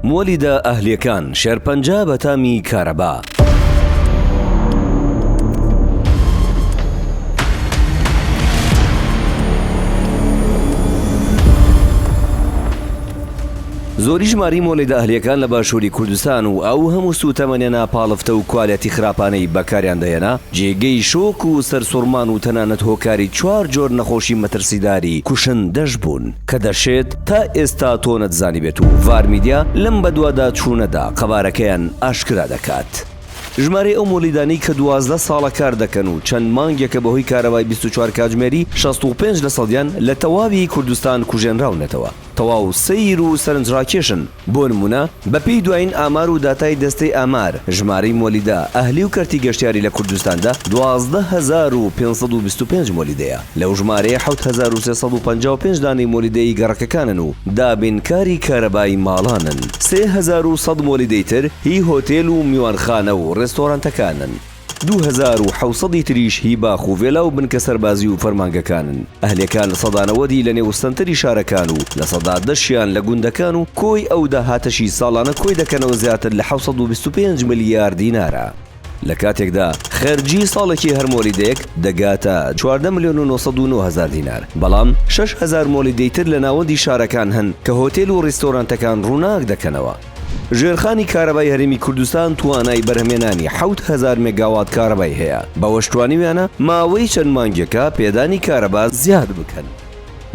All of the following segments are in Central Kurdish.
مۆلیدە ئەهلیەکان، شێرپەنجە بە تامی کارەبا. زۆری ژمارەی مۆلیدە ئەهلیەکان لە باشووری کوردستان و ئەو هەموو سووتەمەنیە ناپاڵفتە و کوالێتی خراپانەی بەکاریان دەهێنا جێگەی شۆک و سەرسوڕمان و تەنانەت هۆکاری چوار جۆر نەخۆشی مەترسیداری کوشندەش بوون. کە دەشێت تا ئێستا تۆ نەتزانیبێت و ڤار میدیا لەم بەدواداچوونەدا قەبارەکەیان ئاشکرا دەکات. ژمارەی ئەو مۆلیدانەی کە 12 ساڵە کار دەکەن و چەند مانگێکە بەهۆی کارەبای 24 کاتژمێری 65 لە سەدیان لە تەواوی کوردستان کوژێنراونەتەوە تەواو سەیر و سەرنجڕاکێشن. بۆ نموونە بەپێی دوایین ئامار و داتای دەستەی ئامار، ژمارەی مۆلیدە ئەهلی و کەرتی گەشتیاری لە کوردستاندا 12525 مۆلیدەیە، لەو ژمارەیە 7355 دانەی مۆلیدەی گەڕەکەکانن و دابینکاری کارەبای ماڵانن، 3100 مۆلیدەی تر هی هۆتێل و میوانخانە و ڕێستۆرانتەکانن. 2700 ی تریش هی باخ و ڤێلا و بنکە سەربازی و فەرمانگەکانن. ئەهلیەکان 90% ی لە نێو سەنتەری شارەکان و 10% شیان لە گوندەکان و کۆی ئەو داهاتەشی ساڵانە کۆی دەکەنەوە زیاتر لە 725 ملیار دینارە. لە کاتێکدا خەرجی ساڵێکی هەر مۆلیدەیەک دەگاتە 14 ملیۆن و 909 هەزار دینار، بەڵام 6000 مۆلیدەی تر لە ناوەندی شارەکان هەن کە هۆتێل و ڕیستۆرانتەکان ڕووناک دەکەنەوە. ژێرخانی کارەبای هەرێمی کوردستان توانای بەرهەمێنانی 7000 مێگاوات کارەبای هەیە، بەوەش توانیویانە ماوەی چەند مانگێکە پێدانی کارەبا زیاد بکەن.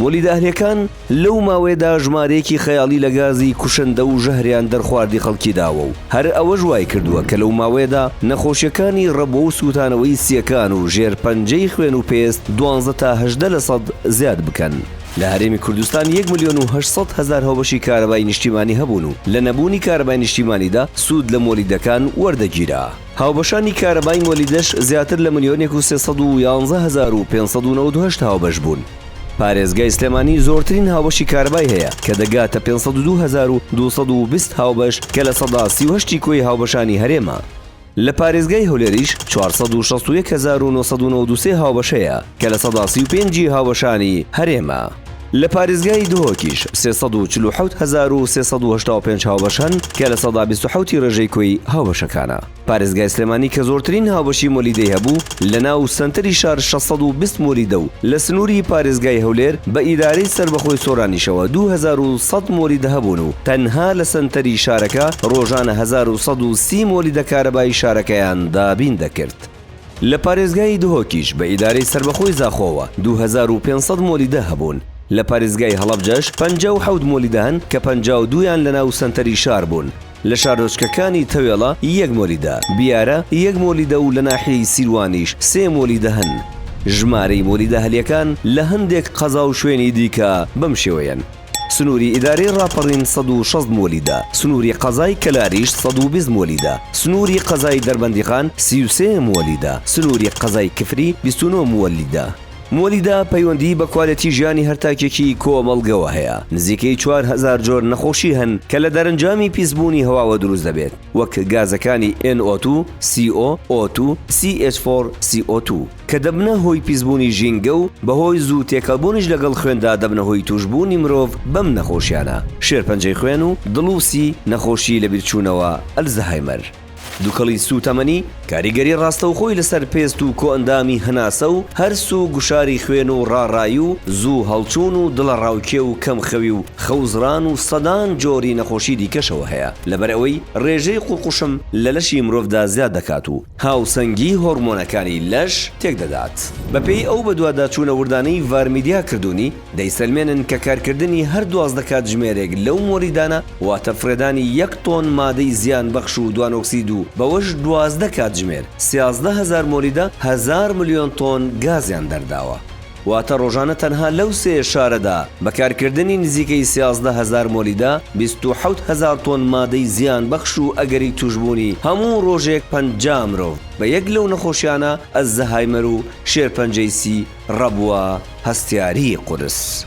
مۆلیدە ئەهلیەکان لەو ماوەیەدا ژمارەیەکی خەیاڵی لە گازی کوشندە و ژەهریان دەرخواردی خەڵکی داوە و هەر ئەوەش وایکردووە کە لەو ماوەیەدا نەخۆشیەکانی ڕەبۆ و سووتانەوەی سییەکان و ژێرپەنجەی خوێن و پێست 12 تا 18 لەسەد زیاد بکەن. لە هەرێمی کوردستان یەک ملیۆن و 800 هەزار هاوبەشی کارەبای نیشتیمانی هەبوون و لە نەبوونی کارەبای نیشتیمانیدا سوود لە مۆلیدەکان وەردەگیرا. هاوبەشانی کارەبای مۆلیدەش زیاتر لە ملیۆنێک و 311 هەزار و 598 هاوبەش بوون. پارێزگای سلێمانی زۆرترین هاوبەشی کارەبای هەیە کە دەگاتە 502 هەزار و 220 هاوبەش کە 38% ی کۆی هاوبەشانی هەرێمە. لە پارێزگای هەولێریش 461 هەزار و 993 هاوبەش هەیە کە 35% ی هاوبەشانی هەرێمە. لە پارێزگای دهۆکیش 347 هەزار و 385 هاوبەش هەن کە 27% ی ڕێژەی کۆی هاوبەشەکانە. پارێزگای سلێمانی کە زۆرترین هاوبەشی مۆلیدەی هەبوو لە ناو سەنتەری شار 620 مۆلیدە و لە سنووری پارێزگای هەولێر بە ئیدارەی سەربەخۆی سۆرانیشەوە 2100 مۆلیدە هەبوون و تەنها لە سەنتەری شارەکە ڕۆژانە 1130 مۆلیدە کارەبای شارەکەیان دابین دەکرد. لە پارێزگای دهۆکیش بە ئیدارەی سەربەخۆی زاخۆوە 2500 مۆلیدە هەبوون. لە پارێزگای هەڵەبجەش 57 مۆلیدە هەن کە 52 یان لە ناو سەنتەری شار بوون. لە شارۆچکەکانی تەوێڵە یەک مۆلیدە، بیارە یەک مۆلیدە و لە ناحیەی سیروانیش سێ مۆلیدە هەن. ژمارەی مۆلیدە ئەهلییەکان لە هەندێک قەزا و شوێنی دیکە بەم شێوەیەن، سنووری ئیدارەی ڕاپەڕین 160 مۆلیدە، سنووری قەزای کەلاریش 120 مۆلیدە، سنووری قەزای دەربەندیخان 33 مۆلیدە، سنووری قەزای کفری 29 موەلیدە. مۆلیدە پەیوەندی بە کوالێتی ژیانی هەر تاکێکی کۆمەڵگەوە هەیە، نزیکەی 4000 جۆر نەخۆشی هەن کە لە دەرەنجامی پیسبوونی هەواوە دروست دەبێت، وەک گازەکانی NO2، CO، O2، CH4، CO2 کە دەبنە هۆی پیسبوونی ژینگە و بەهۆی زوو تێکەڵبوونیش لەگەڵ خوێندا دەبنە هۆی تووشبوونی مرۆڤ بەم نەخۆشیانە، شێرپەنجەی خوێن و دڵ و سی، نەخۆشی لەبیرچوونەوە، ئەلزەهایمەر. دوکەڵی سووتەمەنی کاریگەری ڕاستەوخۆی لەسەر پێست و کۆئەندامی هەناسە و هەرس و گوشاری خوێن و ڕاڕایی و زوو هەڵچوون و دڵەڕاوکێ و کەمخەوی و خەوزڕان و سەدان جۆری نەخۆشی دیکەشەوە هەیە لەبەرئەوەی ڕێژەی قوڕقوشم لە لەشی مرۆڤدا زیاد دەکات و هاوسەنگی هۆڕمۆنەکانی لەش تێکدەدات. بەپێی ئەو بەدواداچوونە وردانەی ڤار میدیا کردوونی، دەیسەلمێنن کە کارکردنی هەر 12 کاتژمێرێک لەو مۆلیدانە واتە فڕێدانی یەک تۆن مادەی زیانبەخش و دوانۆکسید و بەوەش 12 کاتژمێر 13 هەزار مۆلیدە 1000 ملیۆن تۆن گازیان دەرداوە. واتە ڕۆژانە تەنها لەو سێ شارەدا بە کارکردنی نزیکەی 13 هەزار مۆلیدە 27 هەزار تۆن مادەی زیانبەخش و ئەگەری تووشبوونی هەموو ڕۆژێک 50 مرۆڤ بە یەک لەو نەخۆشیانە ئەلزەهایمەر و شێرپەنجەی سی، ڕەبوە، هەستیاریی قورس.